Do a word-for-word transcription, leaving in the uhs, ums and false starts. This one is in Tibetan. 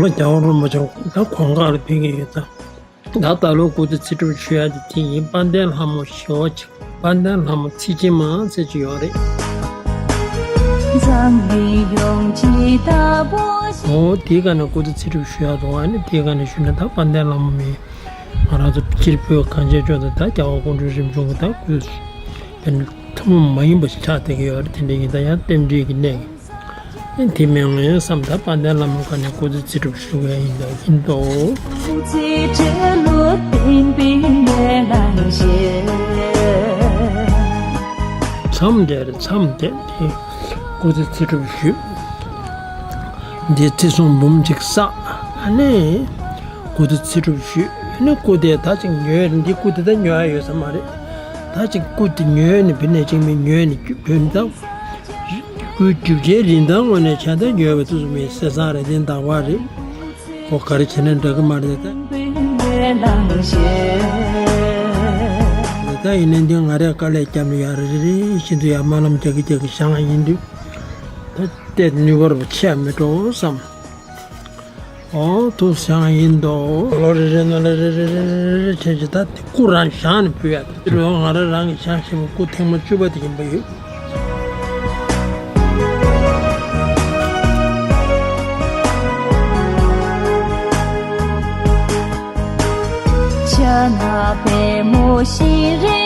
ལོ་རྒྱལ་བ་རིན་པོ་ཆེ་ད་གོང་ཁ་ལ་ཕེབས་ཀྱི་ཡོད་ད། ད་ད་ལོ་སྐུ་ཚེ་ཚེ་སྒྲུབ་ཞུ་ཡ་དེ་དེ་ཡིན། དཔལ་ལྡན་ལྷ་མོ་ཞི་བ་ཆེ། དཔལ་ལྡན་ལྷ་མོ་ཚེ་ཆེན་མ་ཟེར་གྱི་ཡོད་རེད། འཛམ་གླིང་ཡོངས་ཀྱི་བདག་པོ་ཞིག་འོ་དེའི་སྒང་ནས་སྐུ་ཚེ་ཚེ་སྒྲུབ་ཞུ་ཡ་འདུག་ཨ་ནི་དེའི་སྒང་ནས་ཞུས་ན་ད་དཔལ་ལྡན་ལྷ་མོ་མི་ང་རང་ཚོ་སྤྱིར་བོད་གངས་ཅན་ལྗོངས་དང་ད་རྒྱལ་བ་སྐུ་ཕྲེང་རིམ་བྱོན་གྱི་ད་སྐུ་དཔེར་ན་ཐུན་མོང་མ་ཡིན་པ་ཞིག་ཆགས་བསྡད་ཀྱི་ཡོད་རེད། དེ་འདྲ་ཡིན་ད་ཡང་རྟེན་འབྲེལ་གྱི་གནད་ཀྱིས། དེ་མིན་ངས་བསམ་ད་དཔལ་ལྡན་ལྷ་མོའི་སྒང་ནས་སྐུ་ཚེ་ཚེ་སྒྲུབ་ཞུ་གི་ཡིན་ད་ཡིན་ཏོ། མཚམས་བསྡད་རེད་མཚམས་བསྡད་དེ་སྐུ་ཚེ་ཚེ་སྒྲུབ་ཞུས། འདི་ཚེ་སྲུང་འབུམ་གཅིག་བསགས། ཨ་ནི་སྐུ་ཚེ་ཚེ་སྒྲུབ་ཞུས། ཨ་ནི་སྐུ་དེ་ད་ཅིག་ཉོས་རེད། འདི་སྐུ་དེ་ད་ཉོ་ཡ་ཡོད་ས་མ་རེད། ད་ཅིག་སྐུ་དེ་ཉོས་ནས་བི་ནས་ཅིག་མི་ཉོས་ནས་བོད་ད། སྐུའི་རྒྱུ་ཆའི་རིན་ཐང་ངོས་ནས་བྱས་ན་ཉོས་པ་དེ་ཚོ་མིན། གསེར་སྲང་རེད། དེ་འདག་པ་རེད། ཁོ་ག་རེ་བྱས་ན་འགྲིག་གི་མ་རེད་ད། ད་ཡིན་ནའི་འདི་ང་རས་དཀའ་ལས་བརྒྱབ་ནས་ཡར་རེ་རེ་བཞིན་དུ་ཡར་དམའ་ལམ་རྒྱག་གི་རྒྱག་གི་བཞག་ཡིན་དུས། ད་བལྟས་ནུས་པ་རུ་ཆེ་མི་འགྲོ་བསམ། ཨོ་ཐུགས་བཞེས་ཡིན་དོ། ལོ་རེ་རེ་ནང་ལ་རེ་རེ་རེ་རེ་རེ་བྱས་ཀྱི་ད་དེ་སྐུ་རང་བཞེངས་ནས་ཕུལ་ཡ་དེ་ལོ་ང་རང་རང་གི་བཞེངས་བཞིན་པའི་སྐུ་ཐེངས་མ་བཅུ་པ་དེ་ཡིན་པ་ཡོད། ཆ་ན་པད་མོ་ཤིང་རེ།